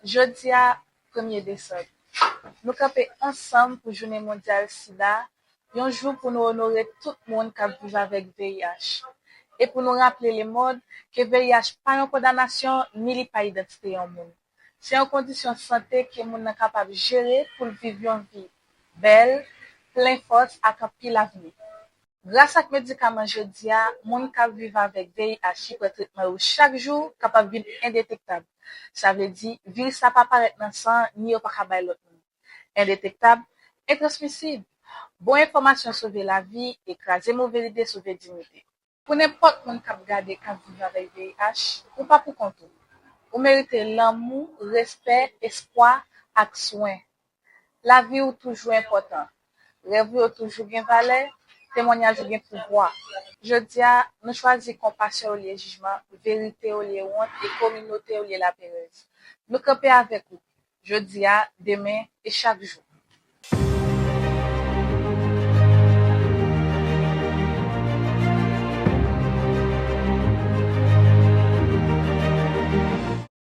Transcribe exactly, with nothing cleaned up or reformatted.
Jodi a, premye desanm, nou kanpe ansanm pou Jounen Mondyal Sida, yon jou pou nou onore tout moun k ap viv avèk V I H e pou nou raple lemonn ke V I H pa yon kondanasyon ni li pa idantite yon moun. Se yon kondisyon sante ke moun nan kapab jere pou l viv yon vi bèl, plen fòs ak anpil avni. Gras ak medikaman jodi a, moun k ap viv avèk V I H ki pran tretman yo chak jou kapab vin endetektab. Sa vle di, viris la pa parèt nan san ni yo pa ka bay lòt moun. Endetektab, entransmisib. Bon enfòmasyon sove lavi e kraze move lide sove diyite. Pou nenpòt moun k ap gade k ap viv avèk V I H, ou pa pou kont ou. Ou merite lanmou, respè, espwa ak swen. Lavi w toujou enpòtan. Rèv ou yo toujou gen valè. Temwanyaj ou gen pouvwa. Jodi a, nou chwazi konpasyon olye jijman, verite olye wont e kominote olye laperèz. Nou kanpe avèk ou, jodi a, demen e chak jou.